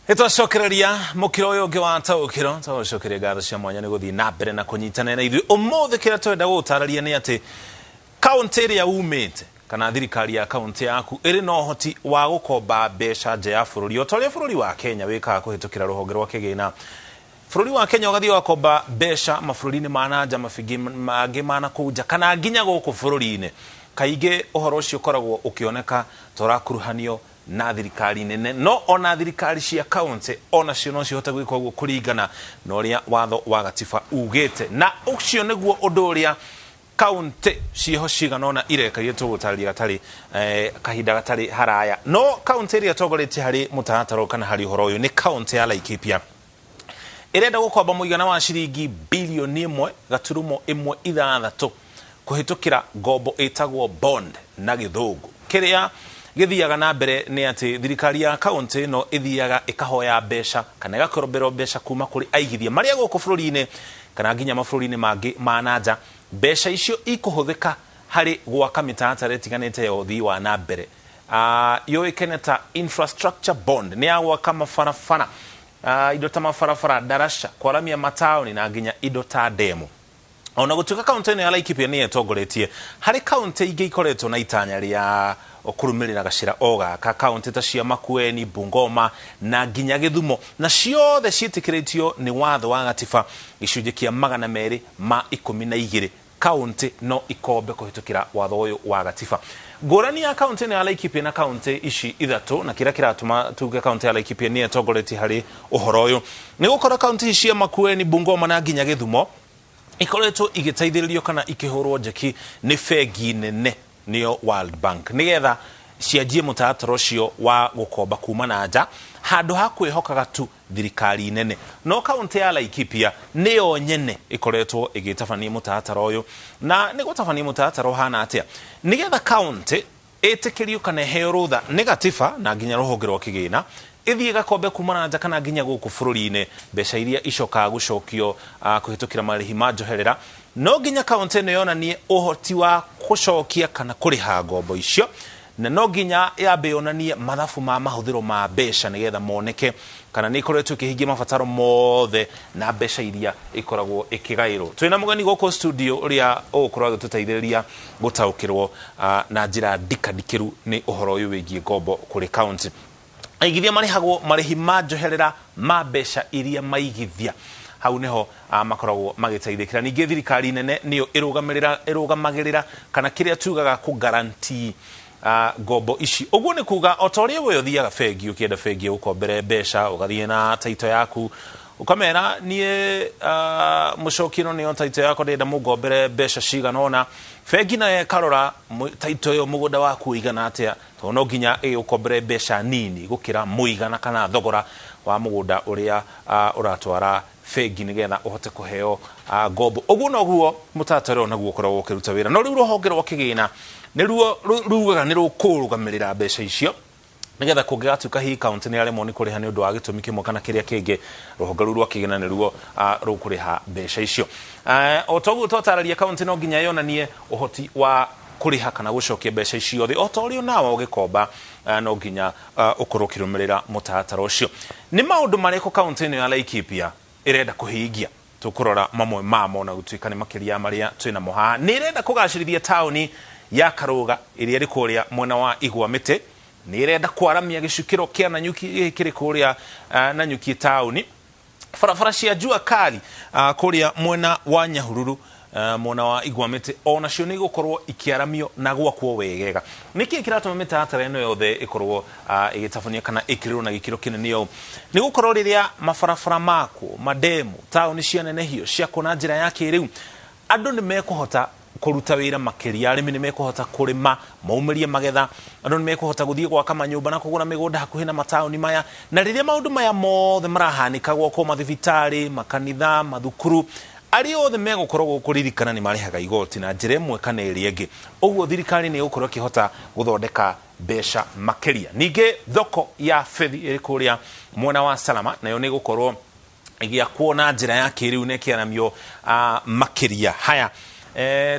Nĩtwacokereria mũkĩra ũyũ ũngĩ wa taũkĩro. Twagũcokeria ngatho cia mwanya nĩ gũthiĩ na mbere na kũnyitanĩra na ithuĩ ũmũthĩ. Kĩrĩa twenda gũgũtarĩria nĩ atĩ kaũntĩ ĩrĩa umĩte kana thirikari ya kaũntĩ yaku ĩrĩ na ũhoti wa gũkomba mbeca nja ya bũrũri, o ta ũrĩa bũrũri wa Kenya wĩkaga kũhĩtũkĩra rũhonge rwa kĩgĩna. Bũrũri wa Kenya ũgathiĩ ũgakomba mbeca mabũrũri-inĩ ma na nja, mabengi mangĩ ma na kũu nja, kana nginya gũkũ bũrũri-inĩ. Kaingĩ ũhoro ũcio ũkoragwo ũkĩoneka ta ũrakuruhanio na thirikari nene, no ona thirikari cia kaunti onacio no cihote gwĩka ũguo kũringana na ũrĩa watho wa gatiba ugĩte. Na ũcio nĩguo ũndũ ũrĩa kaunti ciĩho cigana ũna ireka, iria tũgũtarĩria gatarĩ kahinda gatarĩ haraya. No kaunti ĩrĩa ĩtongoretie harĩ mũtaratara kana harĩ ũhoro ũyũ nĩ kaunti ya Laikipia. Ĩrenda gũkomba mũigana wa ciringi bilioni 1.16 kũhĩtũkĩra ngombo ĩtagwo bond na Gĩthũngũ. Kĩrĩa gĩthiaga na mbere nĩ atĩ thirikari ya kaunti ĩno ĩthiaga ĩkahoya mbeca kana ĩgakoromberwo mbeca kuma kũrĩ aigithia marĩa gũkũ bũrũri-inĩ kana nginya mabũrũri-inĩ mangĩ ma na nja. Mbeca icio ikũhũthĩka harĩ gwaka mĩtaratara ĩtiganĩte ya ũthii wa na mbere, yũĩkaine ta infrastructure bond. Nĩ ya gwaka mabarabara, indo ta mabarabara, ndaraca, kwaramia mataũni na nginya indo ta ndemu. Ona gũtuĩka kaunti ĩno ya Laikipia nĩyo ĩtongoretie harĩ kaunti ingĩ ikoretwo na itanya rĩa kũrũmĩrĩra gacĩra o gaka, kaunti ta cia Makueni, Bungoma na nginya Gĩthumo, na ciothe ciĩtĩkĩrĩtio nĩ watho wa gatiba gĩcunjĩ kĩa 212, kaunti no ikombe kũhĩtũkĩra watho ũyũ wa gatiba. Ngũrani ya kaunti ĩno ya Laikipia na kaunti ici ithatũ, na kĩrĩa kĩratũma tuge kaunti ya Laikipia nĩyo ĩtongoretie harĩ ũhoro ũyũ, nĩ gũkorwo kaunti ici cia Makueni, Bungoma na nginya Gĩthumo ikoretwo igĩteithĩrĩrio kana ikĩhũrwo njeki nĩ bengi nene, nĩyo World Bank, nĩgetha cianjie mũtaratara ũcio wa gũkomba kuma na nja handũ ha kwĩhokaga tu thirikari nene. No kaunti ya Laikipia nĩyo nyene ĩkoretwo ĩgĩtabania mũtaratara ũyũ. Na nĩ gũtabania mũtaratara ũhana atĩa? Nĩgetha kaunti ĩtĩkĩrio kana ĩheo rũtha nĩ gatiba na nginya rũhonge rwa kĩgĩna ĩthiĩ gakombe kuma na nja kana nginya gũkũ bũrũri-inĩ mbeca iria icokaga gũcokio kũhĩtũkĩra marĩhi ma njoherera, no nginya kaunti ĩno yonanie ũhoti wa gũcokia kana kũrĩha ngombo icio, na no nginya yambe yonanie mathabu ma mahũthĩro ma mbeca nĩgetha moneke kana nĩ ĩkoretwo ĩkĩhingia mabataro mothe na mbeca iria ikoragwo ĩkĩgaĩrwo. Twĩna mũgeni gũkũ studio ũrĩa ũgũkorwo agĩtũteithĩrĩria gũtaũkĩrwo na njĩra ndikandikĩru nĩ ũhoro ũyũ wĩgiĩ ngombo kũrĩ kaunti. Aigithia marĩhagwo marĩhi ma njoherera ma mbeca iria maigithia. Hau niho makoragwo magĩteithĩkĩra. Ningĩ thirikari nene nĩyo ĩrũgamagĩrĩra kana kĩrĩa tugaga kũ guarantee ngombo ici. Ũguo nĩ kuga o ta ũrĩa we ũthiaga bengi ũkĩenda bengi ĩgũkombere mbeca, ũgathiĩ na title yaku, ũkamera, "Niĩ mũcoki, ĩno nĩyo title yakwa, ndĩrenda mũngombere mbeca cigana ũna." Bengi nayo ĩkarora title ĩyo, mũgũnda waku ũigana atĩa, tondũ no nginya ĩgũkombere mbeca nini gũkĩra mũigana kana thogora wa mũgũnda ũrĩa ũratwara bengi nĩgetha ũhote kũheo ngombo. Ũguo noguo mũtaratara ũyũ naguo ũkoragwo ũkĩruta wĩra. No rĩu rũhonge rwa kĩgĩna nĩruo rugaga nĩ rũkũrũgamĩrĩra mbeca icio, nĩgetha kũngĩgatuĩka hihi kaunti nĩ yaremwo nĩ kũrĩha nĩ ũndũ wa gĩtũmi kĩmwe kana kĩrĩa kĩngĩ, rũhonge rũu rwa kĩgĩna nĩruo rũkũrĩha mbeca icio. O ta ũguo twatararia, kaunti no nginya yonanie ũhoti wa kũrĩha kana gũcokia mbeca icio ciothe, o ta ũrĩa nawe ũgĩkomba no nginya ũkorwo ũkĩrũmĩrĩra mũtaratara ũcio. Nĩ maũndũ marĩkũ kaunti ĩno ya Laikipia ĩrenda kũhingia? Tũkũrora mamwe mamo, na gũtuĩka nĩ makĩria ya marĩa twĩnamo haha. Nĩ ĩrenda kũgacĩrithia taũni ya Karũga ĩrĩa ĩrĩ kũrĩa mwena wa Igwa Mĩtĩ. Nĩ ĩrenda kwaramia gĩcukĩro kĩa Nanyuki gĩkĩ kĩrĩ kũrĩa Nanyuki taũni, barabara cia jua kali kũrĩa mwena wa Nyahururu, mwena wa Igwa Mĩtĩ, onacio nĩ igũkorwo ikĩaramio na gwakwo wegega. Nĩkĩ kĩratũma mĩtaratara ĩno yothe ĩkorwo ĩgĩtabania kana ĩkĩrĩrwo na gĩkĩro kĩnene ũũ? Nĩ gũkorwo rĩrĩa mabarabara makwo, mandemu, taũni cianenehio, ciakwo na njĩra ya kĩrĩu, andũ nĩ mekũhota kũruta wĩra makĩria, arĩmi nĩ mekũhota kũrĩma maumĩrie magetha, andũ nĩ mekũhota gũthiĩ gwaka manyũmba na kũgũra mĩgũnda hakuhĩ na mataũni maya. Na rĩrĩa maũndũ maya mothe marahanĩka, gwakwo mathibitarĩ, makanitha, mathukuru, arĩa othe megũkorwo gũkũ, ririkana nĩ marĩhaga igoti na njĩra ĩmwe kana ĩrĩa ĩngĩ. Ũguo thirikari nĩ ĩgũkorwo ĩkĩhota gũthondeka mbeca makĩria. Ningĩ thoko ya bethi ĩrĩ kũrĩa mwena wa Salama nayo nĩ ĩgũkorwo ĩgĩakwo na njĩra ya kĩrĩu na ĩkĩaramio makĩria. Haya,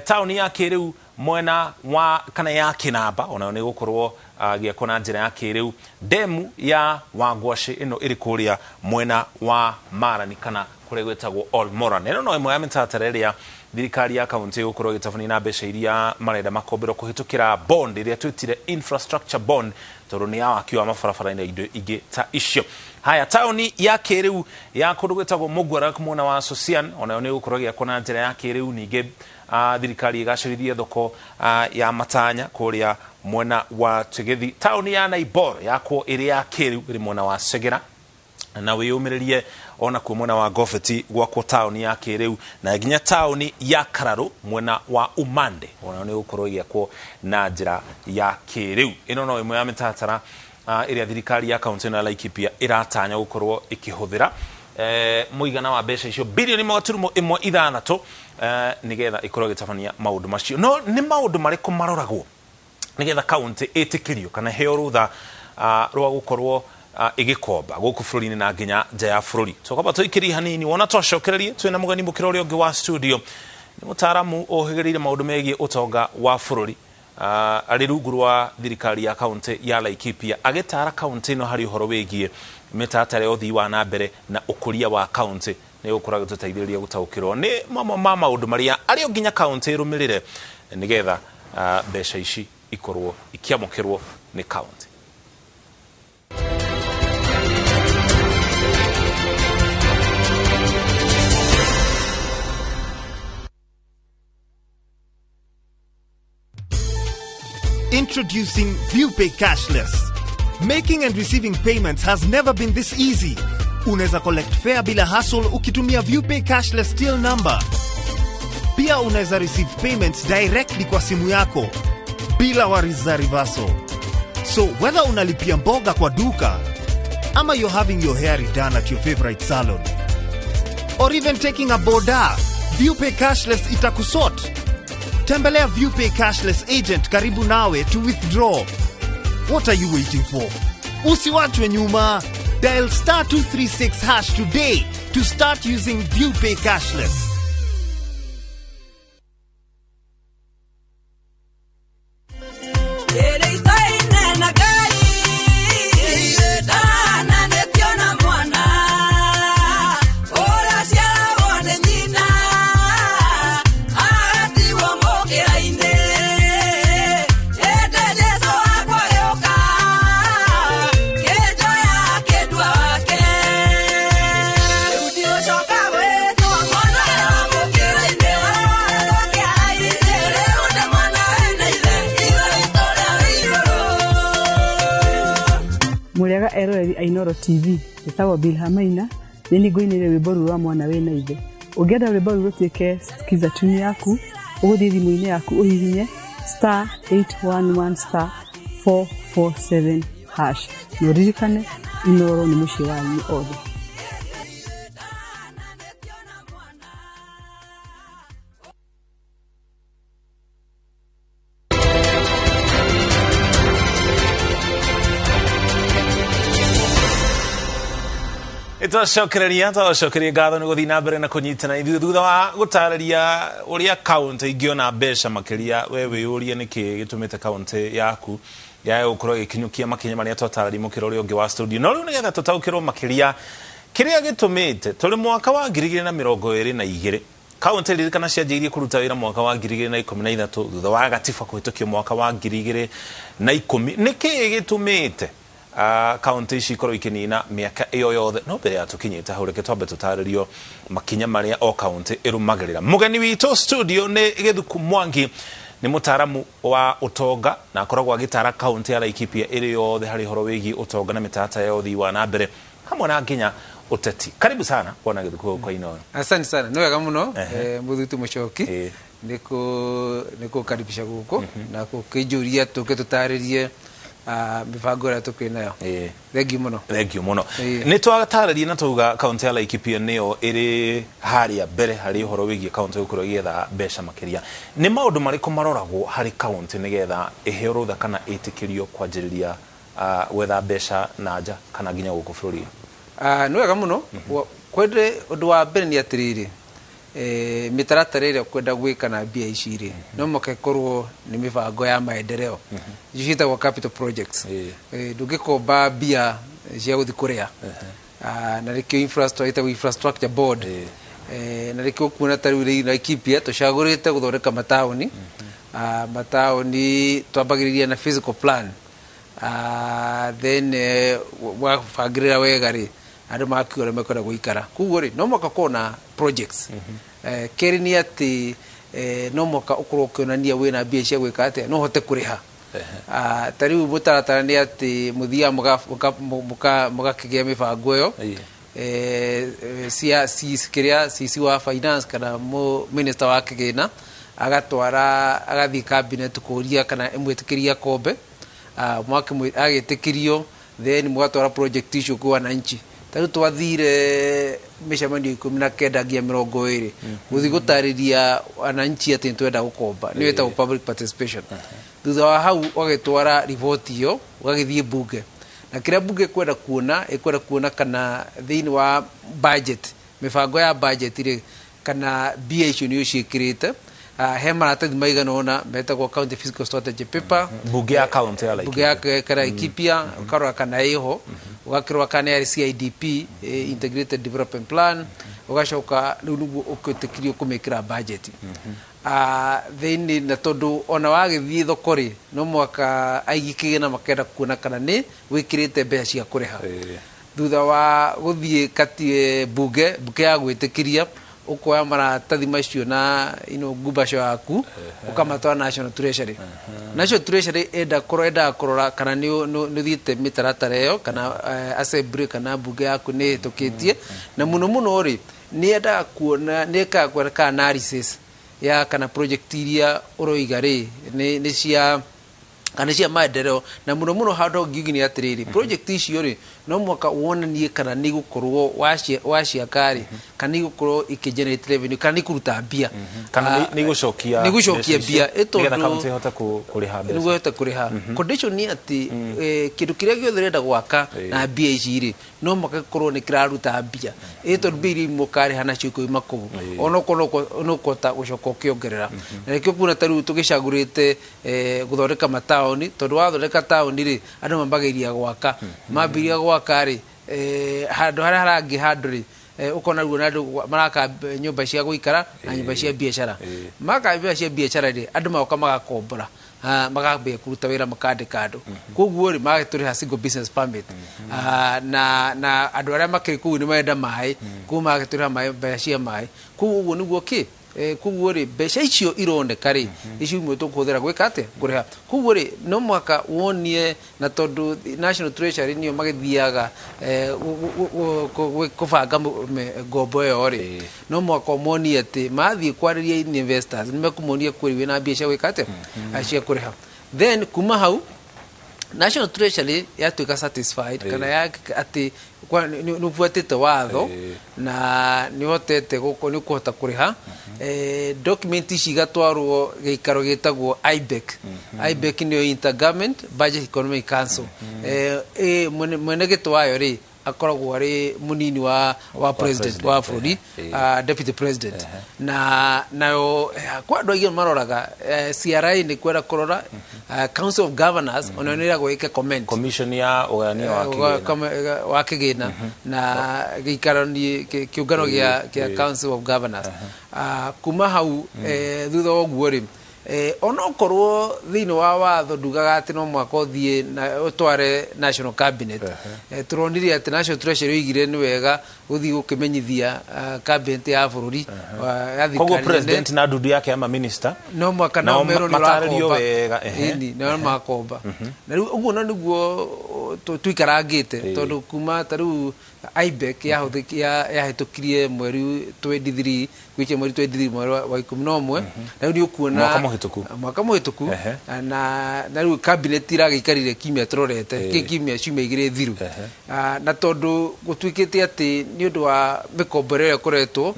taũni ya kĩrĩu Mwena wa kana ya Kinamba onayo nĩ gũkorwo gĩakwo na njĩra ya kĩrĩu. Demu ya Wangwaci ĩno ĩrĩ kũrĩa mwena wa Marani kana kũrĩa gwĩtagwo Olmoran. Ĩno no ĩmwe ya mĩtaratara ĩrĩa thirikari ya kaunti ĩgũkorwo ĩgĩtabania na mbeca iria marenda makomberwo kũhĩtũkĩra bond ĩrĩa twĩtire infrastructure bond, tondũ nĩ ya waki wa mabarabara na indo ingĩ ta icio. Haya, taũni ya kĩrĩu ya kũndũ gwĩtagwo Mũgwarak mwena wa Sosian onayo nĩ ĩgũkorwo ĩgĩakwo na njĩra ya kĩrĩu. Ningĩ thirikari ĩgacĩrithie thoko ya Matanya kũrĩa mwena wa Tigithi. Taũni ya Naibor yakwo ĩrĩ ya kĩrĩu ĩrĩ mwena wa Segera, na wĩyũmĩrĩrie ona kuo mwena wa Gobeti gwakwo taũni ya kĩrĩu, na nginya taũni ya Kararũ mwena wa Umande onayo nĩ gũkorwo ĩgĩakwo na njĩra ya kĩrĩu. Ĩno no ĩmwe ya mĩtaratara ĩrĩa thirikari ya kaunti ĩno ya Laikipia ĩratanya gũkorwo ĩkĩhũthĩra mũigana wa mbeca icio bilioni 1.6 nĩgetha ĩkorwo ĩgĩtabania maũndũ macio. No nĩ maũndũ marĩkũ maroragwo nĩgetha kaunti ĩtĩkĩrio kana heo rũtha rwa gũkorwo ĩgĩkomba gũkũ bũrũri-inĩ na nginya nja ya bũrũri? Tũkwamba tũikĩrie hanini, wona twacokererie twĩna mũgeni mũkĩra ũrĩa ũngĩ wa studio, nĩ mũtaaramu ũhĩgĩrĩire maũndũ megiĩ ũtonga wa bũrũri, arĩ rungu rwa thirikari ya kaunti ya Laikipia, agĩtara kaunti ĩno harĩ ũhoro wĩgiĩ mĩtaratara ya ũthii wa na mbere na ũkũria wa kaunti. Nĩ gũkorwo agĩtũteithĩrĩria gũtaũkĩrwo nĩ mamwe ma maũndũ marĩa arĩ o nginya kaunti ĩrũmĩrĩre nĩgetha mbeca ici ikorwo ikĩamũkĩrwo nĩ kaunti. Introducing ViewPay Cashless. Making and receiving payments has never been this easy. Unaweza collect fare bila hassle ukitumia ViewPay Cashless till number. Pia unaweza receive payments directly kwa simu yako bila worries za reversal. So whether unalipia mboga kwa duka ama you're having your hair redone at your favorite salon or even taking a boda, ViewPay Cashless itakusort. Tembelea ViewPay Cashless agent karibu nawe to withdraw. What are you waiting for? Usiwachwe nyuma. Dial star 236 hash today to start using ViewPay Cashless. Mũrĩega eroreri a Inooro TV, njĩtagwo Bilha Maina, nĩ niĩ ngũinĩire rwĩmbo rũrũ rwa mwana wĩna ithe. Ũngĩenda rwĩmbo rũrũ rũtuĩke skiza tune yaku, ũgũthiĩ thimũ-inĩ yaku ũhihinye star 811 star 447 hash. Na ũririkane Inooro nĩ mũciĩ wanyu othe. Twacokereria ngatho nĩ gũthiĩ na mbere na kũnyitana ithuĩ thutha wa gũtarĩria ũrĩa kaunti ingĩona mbeca makĩria. We wĩyũrie nĩkĩ gĩtũmĩte kaunti yaku yae gũkorwo ĩgĩkinyũkia makinya marĩa twatarĩria mũkĩra ũrĩa ũngĩ wa studio. No rĩu nĩgetha tũtaũkĩrwo makĩria kĩrĩa gĩtũmĩte tũrĩ mwaka wa 2022 kaunti ririkana cianjĩrĩirie kũruta wĩra mwaka wa 2013 thutha wa gatiba kũhĩtũkio mwaka wa 2010, nĩkĩ gĩtũmĩte kaunti ici ikorwo ikĩnina mĩaka ĩyo yothe? No mbere ya tũkinyĩte hau, reke twambe tũtarĩrio makinya marĩa o kaunti ĩrũmagĩrĩra. Mũgeni witũ studio nĩ Gĩthuku Mwangi, nĩ mũtaaramu wa ũtonga na akoragwo agĩtara kaunti ya Laikipia ĩrĩ yothe harĩ ũhoro wĩgiĩ ũtonga na mĩtaratara ya ũthii wa na mbere hamwe na nginya ũteti. Karibu sana bwana Gĩthuku kwa Inooro. Asante sana, nĩ wega mũno mũthutu Mũchoki nĩ kũkaribisha gũkũ na gũkĩnjũria tũke tũtarĩrie mibango ĩrĩa tũkĩ nayo. Thank you mũno. Thank you mũno. Nĩ twatarĩria na twauga kaunti ya Laikipia nĩyo ĩrĩ harĩa mbere harĩ ũhoro wĩgiĩ kaunti gũkorwo ĩgĩetha mbeca makĩria. Nĩ maũndũ marĩkũ maroragwo harĩ kaunti nĩgetha ĩheo rũtha kana ĩtĩkĩrio kwanjĩrĩria gwetha mbeca na nja kana nginya gũkũ bũrũri-inĩ? Nĩ wega mũno. Kwende ũndũ wa mbere nĩ atĩrĩrĩ, Mĩtaratara ĩrĩa ũkwenda gwĩka na mbia ici rĩ, no mũhaka ĩkorwo nĩ mĩbango ya maendeleo, icio ciĩtagwo capital projects. Ndũngĩkomba mbia cia gũthiĩ kũrĩa. Na nĩkĩo infrastructure ĩtagwo infrastructure board. Na nĩkĩo ũkuona ta rĩu rĩ Laikipia tũcagũrĩte gũthondeka mataũni. Mataũni twambagĩrĩria na physical plan. Then wabangĩrĩra wega rĩ, andũ magakiuga ũrĩa mekwenda gũikara. Koguo rĩ, no mũhaka ũkorwo na projects. Kerĩ nĩ atĩ no mũhaka ũkorwo ũkĩonania wĩna mbia cia gwĩka atĩa, no ũhote kũrĩha. Ta rĩu mũtaratara nĩ atĩ mũthiaga mũgakĩgĩa mĩbango ĩyo. Cia kĩrĩa CC wa finance kana minister wa kĩgĩna agatwara, agathiĩ cabinet kũria kana ĩmwĩtĩkĩrie akombe. Agĩtĩkĩrio, then mũgatwara project icio kwĩ wananchi. Ta rĩu twathire mĩcemanio 19 nginya 20 gũthiĩ gũtarĩria wananchi atĩ nĩtwenda gũkomba, nĩyo ĩtagwo public participation. Thutha wa hau ũgagĩtwara riboti ĩyo, ũgagĩthiĩ bunge, na kĩrĩa bunge ĩkwenda kuona, ĩkwenda kuona kana thĩinĩ wa budget, mĩbango ya budget rĩ, kana mbia icio nĩ ũciĩkĩrĩte. He maratathi maigana ũna metagwo county fiscal strategy paper. Bunge ya county ya Bunge ya Laikipia, ũkarora kana ĩho, ũgakĩrora kana yarĩ CIDP, integrated development plan, ũgacoka rĩu nĩguo ũgĩtĩkĩrio kũmĩkĩra budget thĩinĩ. Na tondũ ona wagĩthiĩ thoko rĩ, no mũhaka aigi kĩgĩna makenda kuona kana nĩ wĩkĩrĩte mbeca cia kũrĩha. Thutha wa gũthiĩ kati bunge ya gwĩtĩkĩria, ũkoya maratathi macio na ino ngumbaco yaku, ũkamatwara National Treasury. National Treasury enda kũrora, endaga kũrora kana nĩ ũthiĩte mĩtaratara ĩyo, kana assembly kana bunge yaku nĩ ĩhĩtũkĩtie. Na mũno mũno rĩ, nĩ endaga kuona, nĩ ĩkaga kuona kana analysis ya kana project iria ũroiga rĩ nĩ cia kana cia maendeleo. Na mũno mũno handũ ngiugi nĩ atĩrĩrĩ, project icio rĩ, no mũhaka wonanie kana nĩ igũkorwo waciaka rĩ, kana nĩ igũkorwo ikĩ generate revenue, kana nĩ ikũruta mbia. Kana nĩ igũcokia nĩ igũcokia mbia. Nĩgetha kaunti ĩhote kũrĩha mbeca. Nĩguo ĩhote kũrĩha. Condition nĩ atĩ kĩndũ kĩrĩa gĩothe ũrenda gwaka na mbia ici rĩ, no mũhaka gĩkorwo nĩ kĩraruta mbia, ĩ tondũ mbia iria mũkarĩha nacio ikoima kũu, onokorwo nĩ ũkũhota gũcoka ũkĩongerera. Na nĩkĩo kuona ta rĩu tũgĩcagũrĩte gũthondeka mataũni, tondũ wathondeka taũni rĩ, andũ mambagĩrĩria gwaka. Mambĩrĩria gwaka rĩ, handũ harĩa harangĩ handũ rĩ, ũkona rĩu ona andũ maraka nyũmba cia gũikara na nyũmba cia biacara. Maka nyũmba cia biacara rĩ, andũ magoka magakombora, makambia kũruta wĩra, makandĩka andũ. Koguo rĩ, magagĩtũrĩha single business permit. Na andũ arĩa makĩrĩ kũu nĩ marenda maĩ, koguo magagĩtũrĩha maĩ, mbeca cia maĩ. Koguo ũguo nĩguo kĩ koguo rĩ, mbeca icio ironeka rĩ, icio imwe tũkũhũthĩra gwĩka atĩa, kũrĩha. Koguo rĩ, no mũhaka wonie, na tondũ National Treasury nĩo magĩthiaga kũbanga ngombo ĩyo rĩ, no mũhaka ũmonie atĩ mathiĩ kwarĩria investors, nĩ mekũmonia kwĩ wĩna mbia cia gwĩka atĩa, cia kũrĩha. Then kuma hau National Treasury yatuĩka satisfied kana ya atĩ nĩ ũbuatĩte watho na nĩ ũhotete nĩ ũkũhota kũrĩha, document ici igatwarwo gĩikaro gĩtagwo IBEC. IBEC nĩyo Intergovernment Budget Economic Council. Mwene gĩtĩ wayo rĩ, akoragwo arĩ mũnini wa president wa bũrũri, deputy president. Na nayo kwa andũ aingĩ maroraga, CRA nĩ kwenda kũrora, Council of Governors onayo nĩ ĩragwo ĩke comment. Commission ya ũgayania wa kĩgĩna. Wa kĩgĩna na gĩikaro nĩ kĩũngano gĩa Council of Governors. Kuma hau, thutha wa ũguo rĩ, onokorwo thĩinĩ wa watho ndugaga atĩ no mũhaka ũthiĩ na ũtware National Cabinet, tũronire atĩ National Treasury oigire nĩ wega gũthiĩ gũkĩmenyithia cabinet ya bũrũri ya Koguo thirikari nene. President na ndundu yake ama minister no mwaka nao nao merwo nĩ matarĩrio ũrakomba. wega, ehe. Ĩni, nao makomba. Na rĩu ũguo no nĩguo tuikarangĩte, tondũ kuma ta rĩu IBEC yahĩtũkirie mweri 23, gwĩtia mweri 23, mweri wa 11, na rĩu nĩ ũkuona Mwaka mũhĩtũku. Mwaka mũhĩtũku. Na rĩu cabinet iragĩikarire kiumia tũrorete kĩ kiumia, ciumia 2 thiru. Na tondũ gũtuĩkĩte atĩ nĩ ũndũ wa mĩkombo ĩrĩa ĩkoretwo,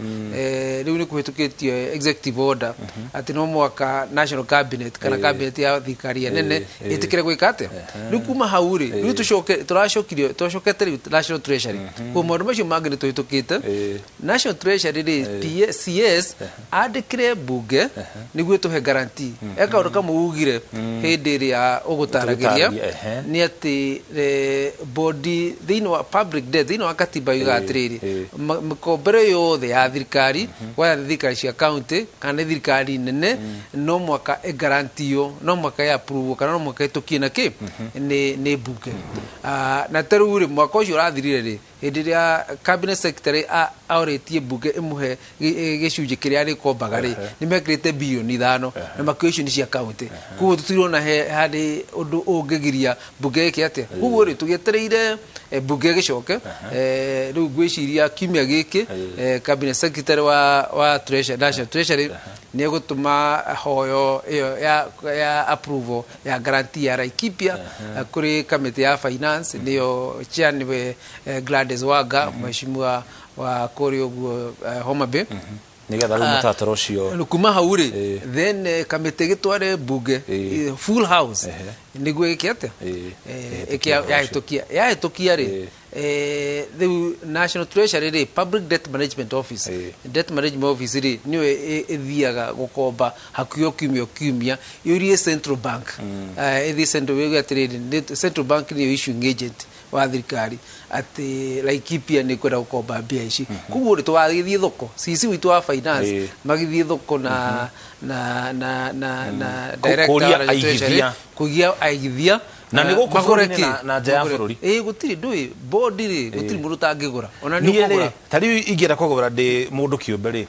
rĩu nĩ kũhĩtũkĩtio executive order atĩ no mwaka National Cabinet kana cabinet ya thirikari ya nene ĩtĩkĩre gwĩka atĩa. Rĩu kuma hau rĩ, rĩu tũcoke tũracokirio, tũcokete rĩu National Treasury. Koguo maũndũ macio mangĩ nĩ tũhĩtũkĩte. National Treasury rĩ, CS andĩkĩre mbunge nĩguo ĩtũhe guarantee. He kaũndũ kamwe ugire hĩndĩ ĩrĩa ũgũtaragĩria, Ũgũtarĩria, ehe. nĩ atĩ bodi thĩinĩ wa public debt, thĩinĩ wa katiba yugaga atĩrĩrĩ, mĩkombere yothe ya thirikari, whether nĩ thirikari cia county kana nĩ thirikari nene, no mwaka ĩgarantio, no mwaka ĩ approve kana no mwaka ĩtũkie na kĩ nĩ mbunge. Na ta rĩu rĩ, mwaka ũcio ũrathirire rĩ, hĩndĩ ĩrĩa cabinet secretary aorĩtie mbunge ĩmũhe gĩcunjĩ kĩrĩa arĩkombaga rĩ, nĩ mekĩrĩte bilioni 5 na makĩo icio nĩ cia county. Koguo tũtirona he harĩ ũndũ ũngĩgiria mbunge ĩke atĩa. Koguo rĩ, tũgĩetereire mbunge ĩgĩcoke. Rĩu ngwĩciria kiumia gĩkĩ cabinet secretary wa treasury, National Treasury, nĩ egũtũma hoyo ĩyo ya approval ya guarantee ya Laikipia kũrĩ kamĩtĩ ya finance, nĩyo chair nĩwe Gladys Wanga, mheshimiwa wa kũrĩa ũguo Homa Bay. Nĩgetha rĩu mũtaratara ũcio Kuma hau rĩ, then kamĩtĩ gĩtware mbunge, full house, nĩguo ĩke atĩa? Ĩhĩtũkie. Yahĩtũkia rĩ, rĩu National Treasury rĩ, Public Debt Management Office, Debt Management Office rĩ, nĩyo ĩthiaga gũkomba hakuhĩ o kiumia o kiumia, yũrie Central Bank, ĩthiĩ Central ĩuge atĩrĩrĩ, Central Bank nĩyo issuing agent wa thirikari, atĩ Laikipia nĩ kwenda gũkomba mbia ici. Koguo rĩ, tũgagĩthiĩ thoko, CC witũ wa finance magĩthiĩ thoko na director kũria wa National Treasury, aigithia. Kũgia aigithia. Na nĩ gũkũ Magũre bũrũri-inĩ kĩ? na nja ya bũrũri? Ĩĩ, gũtirĩ ndũĩ bondi rĩ, gũtirĩ mũndũ ũtangĩgũra ona nĩ Niĩ ũkũgũra. rĩ, ta rĩu ingĩenda kũgũra ndĩ mũndũ kĩũmbe rĩ,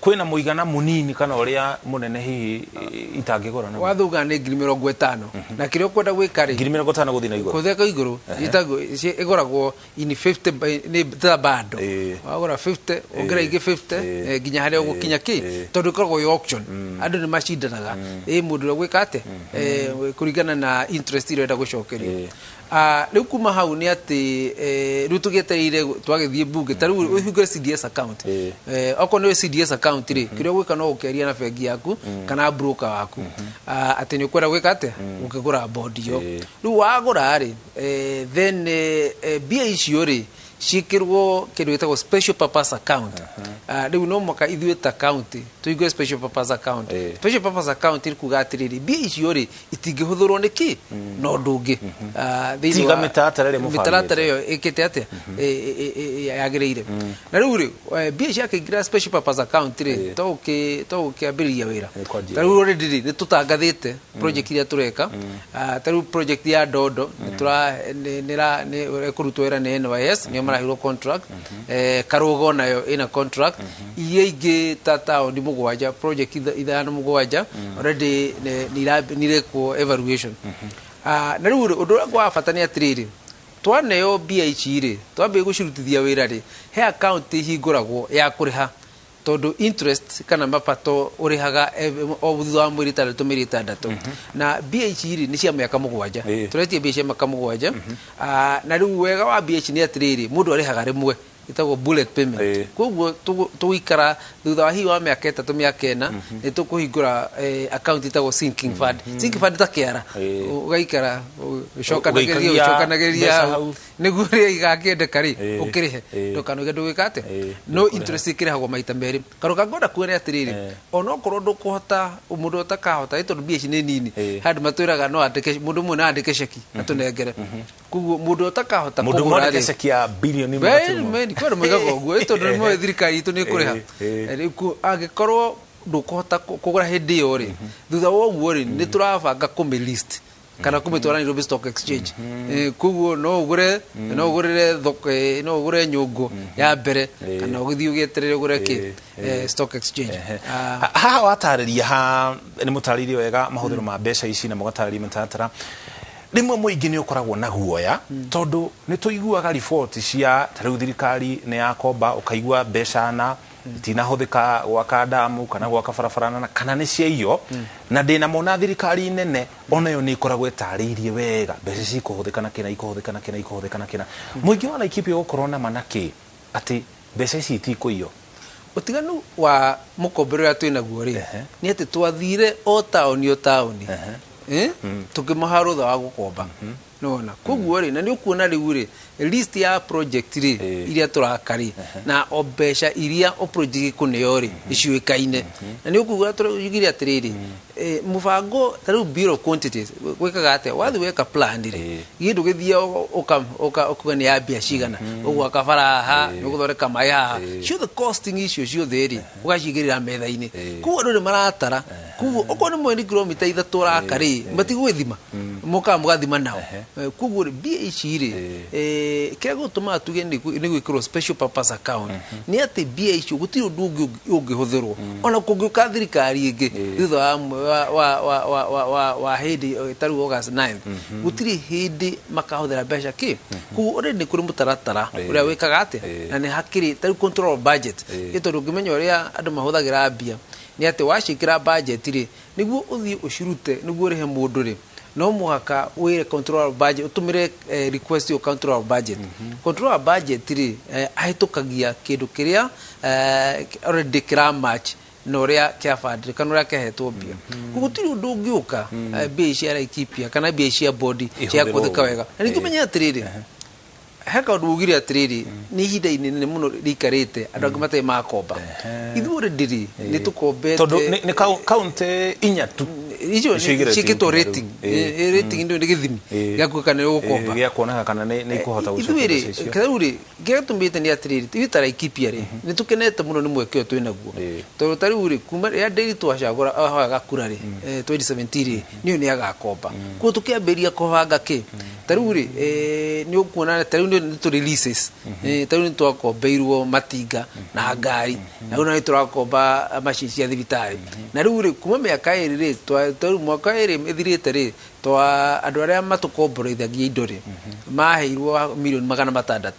kwĩna mũigana mũnini kana ũrĩa mũnene hihi itangĩgũra naguo? Wathuga nĩ 50,000 na kĩrĩa ũkwenda gwĩka rĩ, 50,000 gũthiĩ na igũrũ. Kũtheka igũrũ ĩtagwo ĩgũragwo in 50 nĩ ta bando. Wagũra 50, ongera ingĩ 50, nginya harĩa ũgũkinya kĩ, tondũ ĩkoragwo ĩ auction, andũ nĩ macindanaga ĩ mũndũ ũrĩa gwĩka atĩa, kũringana na interest ĩrĩa ũrenda gũcokerio. Rĩu kuma hau nĩ atĩ rĩu tũgĩetereire twagĩthiĩ mbunge, ta rĩu ũhingũre CDS account. Okorwo nĩ CDS account rĩ, kĩrĩa ũgwĩka no gũkĩaria na bengi yaku kana broker waku, atĩ nĩ ũkwenda gwĩka atĩa, gũkĩgũra bondi ĩyo. Rĩu wagũra rĩ, then mbia icio rĩ ciĩkĩrwo kĩndũ gĩtagwo special purpose account. Rĩu no mũhaka ithuĩ ta county tũhingũre special purpose account. Special purpose account nĩ kuga atĩrĩrĩ, mbia icio rĩ itingĩhũthĩrwo nĩ kĩ na ũndũ ũngĩ. Thĩinĩ Tiga wa mĩtaratara ĩrĩa mũbangĩte. Mĩtaratara ĩyo ĩkĩte atĩa, yagĩrĩire. Na rĩu rĩ, mbia ciakĩingĩra special purpose account rĩ, to gũkĩambĩrĩria wĩra. Nĩ kwanjia. Ta rĩu already rĩ, nĩ tũtangathĩte project iria tũreka. Ta rĩu project ya Ndondo nĩ tũra nĩ nĩ nĩ ĩkũrutwo wĩra nĩ NYS, nĩo maraheirwo contract. Karũgo nayo ĩna contract. Iria ingĩ ta taũni mũgwanja, project ithano mũgwanja already nĩ irekwo evaluation. Na rĩu rĩ, ũndũ ũrĩa wa bata nĩ atĩrĩrĩ, twaneo mbia ici rĩ, twambie gũcirutithia wĩra rĩ, he account ĩhingũragwo ya kũrĩha, tondũ interest kana mapato ũrĩhaga o thutha wa mweri 6, mĩeri 6, na mbia ici rĩ nĩ cia mĩaka 7. Tũretie mbia cia mĩaka 7. Na rĩu wega wa mbia ici nĩ atĩrĩrĩ, mũndũ arĩhaga rĩmwe, ĩtagwo bullet payment. Koguo tũgũikara thutha wa hihi wa mĩaka 3, mĩaka 4, nĩ tũkũhingũra account ĩtagwo sinking fund. Sinking fund ta kĩara, ũgaikara ũcokanagĩria Ũgĩikagia ũcokanagĩria mbeca hau hau. Nĩguo rĩrĩa igakĩendeka rĩ, ũkĩrĩhe. Ndũkanoige ndũgwĩka atĩa. No Ndũkũrĩha. interest ĩkĩrĩhagwo maita merĩ. Kaũndũ kangĩ kuona atĩrĩrĩ, onokorwo ndũkũhota, mũndũ ũtakahota ĩ, tondũ mbia ici nĩ nini, handũ matwĩraga no andĩke mũndũ ũmwe, no andĩke ceki atũnengere. Koguo mũndũ ũtakahota Mũndũ ũmwe kũgũra andĩke rĩ, ceki ya bilioni 1 gaturumo. Kwĩ andũ moigaga ũguo ĩ, tondũ nĩmoĩ thirikari itũ nĩ ĩkũrĩha. Rĩu angĩkorwo ndũkũhota kũgũra hĩndĩ ĩyo rĩ, thutha wa ũguo rĩ, nĩ tũrabanga kũmĩ list kana kũmĩtwara Nairobi Stock Exchange. Koguo no ũgũrĩre thoko, no ũgũre nyũngũ ya mbere kana ũgĩthiĩ ũgĩeterere ũgũre kĩ, stock exchange. Haha watarĩria ha nĩ mũtarĩirie wega mahũthĩro ma mbeca ici na mũgatarĩria mĩtaratara. Rĩmwe mũingĩ nĩ ũkoragwo na guoya tondũ nĩ tũiguaga riboti cia ta rĩu thirikari nĩ yakomba, ũkaigua mbeca na itinahũthĩka gwaka ndamu kana gwaka barabara na kana nĩ ciaiywo, na ndĩna mona thirikari nene onayo nĩ ĩkoragwo ĩtarĩirie wega mbeca cikũhũthĩka na kĩna, ikũhũthĩka na kĩna, ikũhũthĩka na kĩna. Mũingĩ wa Laikipia ũgũkorwo na ma na kĩ atĩ mbeca ici itikũiywo? Ũtiganu wa mũkombero ũrĩa twĩ naguo rĩ, nĩ atĩ twathire o taũni o taũni, tũkĩmaha rũtha wa gũkomba. Nona koguo ri na ni ukuona riu ri list ya project ri iria turaka ri na o mbeca iria o project ikuneo ri iciuikaine na ni ukuga turugire atiriri mubango ta riu bill of quantities gwikaga atia wathi weka plan ri gindu githia uka uka ukuga ni ya mbia cigana ugwaka bara haha ni uguthondeka mai haha ciothe costing icio ciothe ri ugacigirira metha-ini koguo andu ni maratara koguo okorwo ni mweri kilomita 3 uraka ri matigwithima muka mugathima nao koguo mbia ici ri kiria gutuma tuge ni gwikirwo special purpose account ni ati mbia icio gutiri undu ungihuthirwo ona kungiuka thirikari ingi thutha wa hindi taru August 9 gutiri hindi makahuthira mbeca ki koguo already ni kuri mutaratara uria wikaga atia na ni hakiri taru control budget tondu ngimenya uria andu mahuthagira mbia ni ati wacikira budget ri niguo uthie ucirute niguo urihe mundu ri no muhaka wire control budget utumire request yo control budget control budget ri ahitukagia kindu kiria already kira match na uria kiabandire kana uria kiahetwo mbia koguo gutiri undu ungiuka mbia cia Laikipia kana mbia cia bodi cia kuthika wega na ningimenya atiriri he kaundu ugire atiriri ni ihinda inene muno riikarite andu angi matarĩ makomba ithuĩ already rĩ nĩ tũkombete tondu ni kaunti inya tu icio ciĩkĩtwo rating rating ndio nĩ gĩthimi gĩa kuona kana nĩ ũgũkomba gĩa kuoneka kana nĩ ikuhota gũcokia mbeca icio ithuĩ rĩ kĩrĩa gĩtũmĩte nĩ atĩrĩrĩ ithuĩ ta Laikipia rĩ nĩ tũkenete mũno nĩ mweke ũyũ twĩ naguo tondũ ta rĩu rĩ kuma rĩrĩa Ndĩri twacagũra ahoyaga kura rĩ 2017 rĩ nĩyo nĩ agakomba koguo tũkĩambĩrĩria kũbanga kĩ ta rĩu rĩ nĩ ũkuona ta rĩu nĩ tũrĩ leases ta rĩu nĩ twakombeirwo matinga na ngari na rĩu nĩ tũrakomba macini cia thibitarĩ na rĩu rĩ kuma mĩaka ĩrĩ rĩ twa mwaka ĩrĩ ĩthirĩte rĩ twa andũ arĩa matũkomborithagia indo rĩ maheirwo milioni 600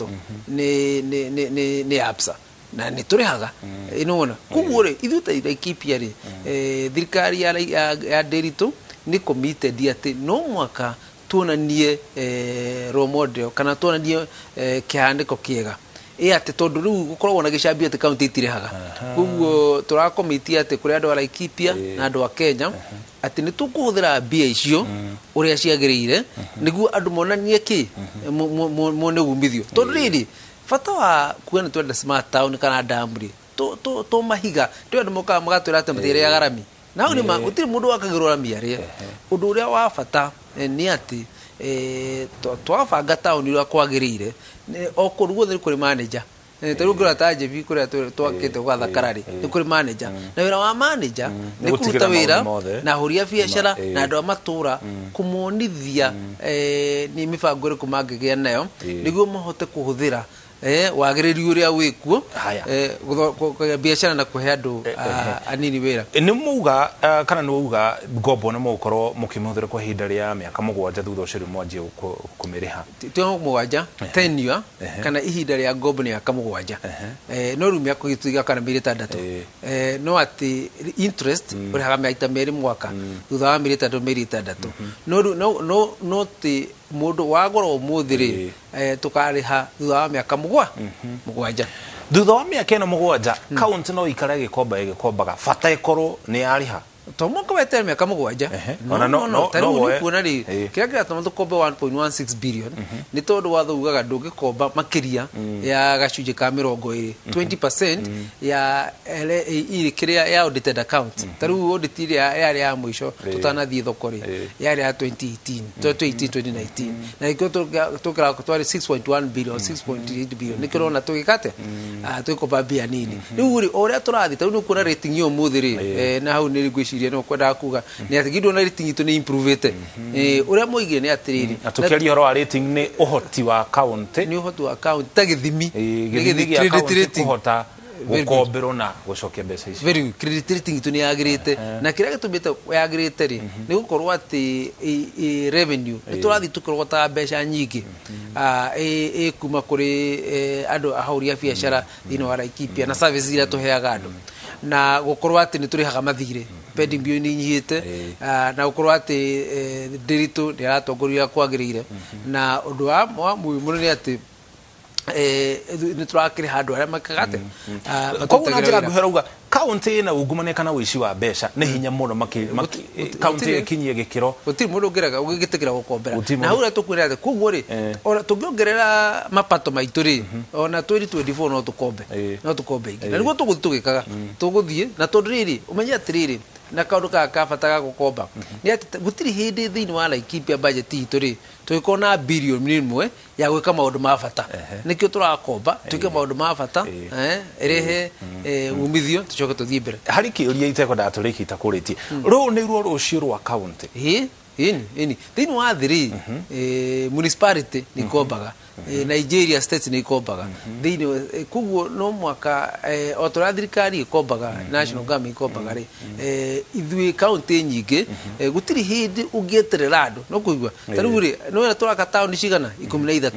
nĩ ABSA na nĩ tũrĩhaga nĩwona koguo rĩ ithuĩ ta Laikipia rĩ thirikari ya Ndĩritũ nĩ committed atĩ no mwaka tuonanie role model kana tuonanie kĩhanĩko kĩega ĩ atĩ tondũ rĩu gũkoragwo na gĩcambio atĩ kaunti itirĩhaga koguo tũrakomiti atĩ kũrĩ andũ a Laikipia na andũ a Kenya atĩ nĩ tũkũhũthĩra mbia icio ũrĩa ciagĩrĩire nĩguo andũ monanie kĩ mone umithio tondũ rĩrĩ bata wa kuga nĩ twenda smart town kana damu rĩ to mahiga tũ andũ mokaga magatwĩra atĩ matirĩaga rami na hau nĩ ma gũtirĩ mũndũ wakagĩrwo rami arĩe ũndũ ũrĩa wa bata nĩ atĩ twabanga taũni ũrĩa kwagĩrĩire o kũndũ guothe nĩ kũrĩ manager ta rĩu ngĩrora ta Njĩbi kũrĩa twakĩte gwathakara rĩ nĩ kũrĩ manager na wĩra wa manager nĩ kũruta wĩra na ahũri a biacara na andũ a matũra kũmonithia nĩ mĩbango ĩrĩkũ mangĩgĩa nayo nĩguo mahote kũhũthĩra wagĩrĩru ũrĩa wĩkuo biacara na kũhe andũ anini wĩra. Nĩ mauga kana nĩ wauga ngombo nĩ mũgũkorwo mũkĩmĩhũthĩra kwa ihinda rĩa mĩaka 7 thutha ũcio rĩu mwanjie kũmĩrĩha. Ti 7 tenure kana ihinda rĩa ngombo nĩ mĩaka 7 no rĩu mĩaka ĩtuiga kana mĩeri 6 no atĩ interest ũrĩhaga maita 2 mwaka thutha wa mĩeri 6 mĩeri 6 no no ti mundu wagũra ũmũthĩ rĩ tũkarĩha thutha wa mĩaka 7. Thutha wa mĩaka ĩno 7 kaunti no ikare ĩgĩkomba ĩgĩkombaga bata ĩkorwo nĩ yarĩha to mwaka wetere mĩaka 7 no ta rĩu nĩ kuona rĩ kĩrĩa kĩratũma tũkombe 1.16 billion nĩ tondũ watho ugaga ndũngĩkomba makĩria ya gacunjĩ ka 20 20% ya kĩrĩa ya audited account ta rĩu audit ĩrĩa yarĩ ya mũico tũtanathiĩ thoko rĩ yarĩ ya 2018 2019 na nĩkĩo tũkĩra twarĩ 6.1 billion 6.8 billion nĩkĩo ũrona tũgĩka atĩa tũgĩkomba mbia nini rĩu rĩ o ũrĩa tũrathiĩ ta rĩu nĩ ũkuona rating ĩyo ũmũthĩ rĩ na hau nĩ ngwĩciria no kwendaga kuga nĩ atĩ ngindũ na rating itũ nĩ improvete ũrĩa moigire nĩ atĩrĩrĩ na tũkĩaria ũhoro wa rating nĩ ũhoti wa kaunti nĩ ũhoti wa kaunti ta gĩthimi gĩthimi gĩa kaunti kũhota gũkomberwo na gũcokia mbeca icio. Very good. Credit rating itũ nĩ yagĩrĩte na kĩrĩa gĩtũmĩte yagĩrĩte rĩ nĩ gũkorwo atĩ revenue nĩ tũrathiĩ tũkĩrogotaga mbeca nyingĩ ĩ kuma kũrĩ andũ ahũri a biacara thĩinĩ wa Laikipia na services iria tũheaga andũ na gũkorwo atĩ nĩ tũrĩhaga mathirĩ pending bill nĩ inyihĩte na gũkorwo atĩ Ndĩritũ nĩ aratongoria ũrĩa kwagĩrĩire na ũndũ wa mũhimu mũno nĩ atĩ nĩ tũrakĩrĩha andũ arĩa mekaga atĩa koguo na njĩra nguhĩ ũrauga Kaunti ĩna ungumania kana ũici wa mbeca nĩ hinya mũno kaunti ĩkinyie gĩkĩro. Gũtirĩ mũndũ ũngĩrega ũngĩgĩtĩkĩra gũkombera. Na hau ũrĩa tũkwĩra atĩ koguo rĩ, ona tũngĩongerera mapato maitũ rĩ, ona 2024 no tũkombe, no tũkombe ingĩ, na nĩguo tũgũthiĩ tũgĩkaga, tũgũthiĩ na tondũ rĩrĩ, ũmenye atĩrĩrĩ, na kaũndũ kaya ka bata ga gũkomba nĩ atĩ gũtirĩ hĩndĩ thĩinĩ wa Laikipia budget itũ rĩ tũgĩkorwo na birioni 1 ya gwĩka maũndũ ma bata. Nĩkĩo tũrakomba twĩke maũndũ ma bata, ĩrehe umithio, tũcoke tũthiĩ mbere. Harĩ kĩũria itekwendaga tũrĩkie itakũrĩtie. Rũũ nĩruo rũciũ rwa kaunti? Ĩĩ, ĩni thĩinĩ wa thĩ rĩ, municipality nĩ ikombaga, Nigeria states nĩ ikombaga thĩinĩ, koguo no mwaka o ta ũrĩa thirikari ĩkombaga, national government ĩkombaga rĩ, ithuĩ kaunti nyingĩ gũtirĩ hĩndĩ ũngĩeterera andũ no kũigua. Ta rĩu rĩ, nĩ wona tũraka taũni cigana? 13.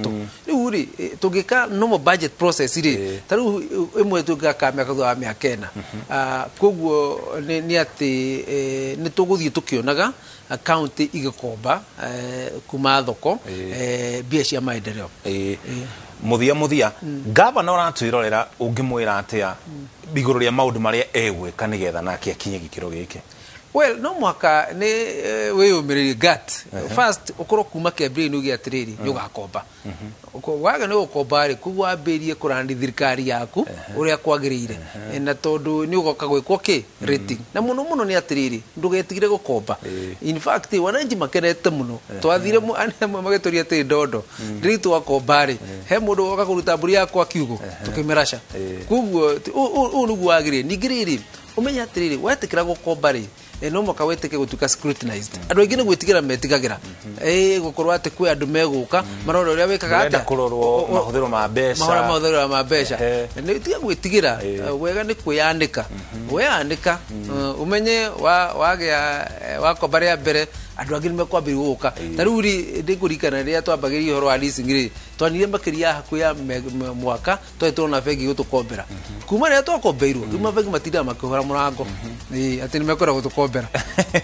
Rĩu rĩ, tũngĩka normal budget process rĩ, ta rĩu ĩmwe tũngĩka mĩaka thutha wa mĩaka 4. Koguo nĩ atĩ nĩ tũgũthiĩ tũkĩonaga kaunti igĩkomba kuma thoko mbia cia maendeleo. Muthia muthia, gavana ũratwĩrorera, ũngĩmwĩra atĩa igũrũ rĩa maũndũ marĩa egwĩka nĩgetha nake akinye gĩkĩro gĩkĩ? Well, no mwaka nĩ wĩyũmĩrĩrie gut first, ũkorwo kuma kĩambĩrĩria uge atĩrĩrĩ, nĩ ũgakomba. Waga nĩ ũgũkomba rĩ, koguo wambĩrĩrie kũrani thirikari yaku ũrĩa kwagĩrĩire, na tondũ nĩ ũgoka gwĩkwo kĩ rating, na mũno mũno nĩ atĩrĩrĩ, ndũgetigĩre gũkomba. In fact, wananchi makenete mũno. Twathire amwe magĩtũria atĩrĩ, ndondo rĩu twakomba rĩ, he mũndũ woka kũruta mbũri yakwa kiugo tũkĩmĩraca. Koguo ũũ nĩguo wagĩrĩire. Ningĩ rĩrĩ, ũmenye atĩrĩrĩ, wetĩkĩra gũkomba rĩ, no mwaka wetĩke gũtuĩka scrutinized. Andũ aingĩ nĩ gwĩtigĩra metigagĩra gũkorwo atĩ kwĩ andũ megũka marora ũrĩa wĩkaga. Atĩa kũrorwo mahũthĩro ma mbeca. Mahũthĩro ma mbeca. Nĩ tiga gwĩtigĩra, wega nĩ kwĩyanĩka, weyanĩka ũmenye wagĩa wakomba rĩa mbere, andũ angĩ nĩ mekwambĩrĩria gũka. Ta rĩu rĩ, ndĩkũririkana rĩrĩa twambagĩrĩria ũhoro wa leasing rĩ, twanire makĩria ya hakuhĩ ya mwaka twarĩ tũrona bengi gũtũkombera. Kuma rĩrĩa twakombeirwo, rĩu mabengi matindaga makĩhũra mũrango atĩ nĩ mekwenda gũtũkombera.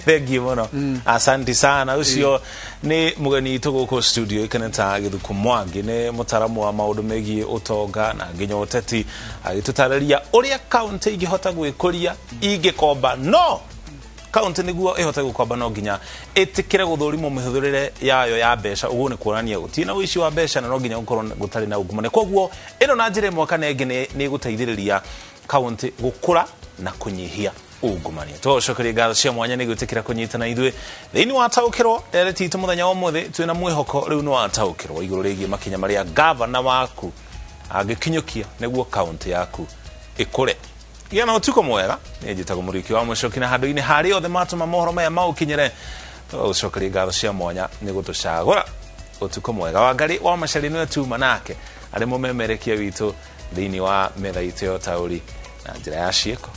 Thengiũ mũno, asante sana. Ũcio nĩ mũgeni witũ gũkũ studio, Ikeneta Gĩthuku Mwangi, nĩ mũtaramu wa maũndũ megiĩ ũtonga na nginya ũteti, agĩtũtarĩria ũrĩa kaunti ingĩhota gwĩkũria ingĩkomba. No kaunti nĩguo ĩhote gũkomba no nginya ĩtĩkĩre gũthũrimwo mĩhũthĩrĩre yayo ya mbeca. Ũguo nĩ kuonania gũtirĩ na ũici wa mbeca, na no nginya gũkorwo gũtarĩ na ungumania. Koguo ĩno na njĩra ĩmwe kana ĩngĩ nĩ ĩgũteithĩrĩria kaunti gũkũra na kũnyihia ungumania. Tũgũcokeria ngatho cia mwanya nĩ gwĩtĩkĩra kũnyitana ithuĩ thĩinĩ wa taũkĩrwo ndereti itũ mũthenya wa ũmũthĩ. Twĩna mwĩhoko rĩu nĩ wataũkĩrwo igũrũ rĩgiĩ makinya marĩa gavana waku angĩkinyũkia nĩguo kaunti yaku ĩkũre. Gĩa na ũtukũ mwega. Nĩ njĩtagwo Mũriki wa Mũcoki, na handũ-inĩ harĩa othe matũma mohoro maya maũkinyĩre, tũgũcokeria ngatho cia mwanya nĩ gũtũcagũra. Ũtukũ mwega. Wangari wa Macari nĩwe tuma nake arĩ mũmemerekia witũ thĩinĩ wa metha itũ ya ũtaũri na njĩra ya ciĩko.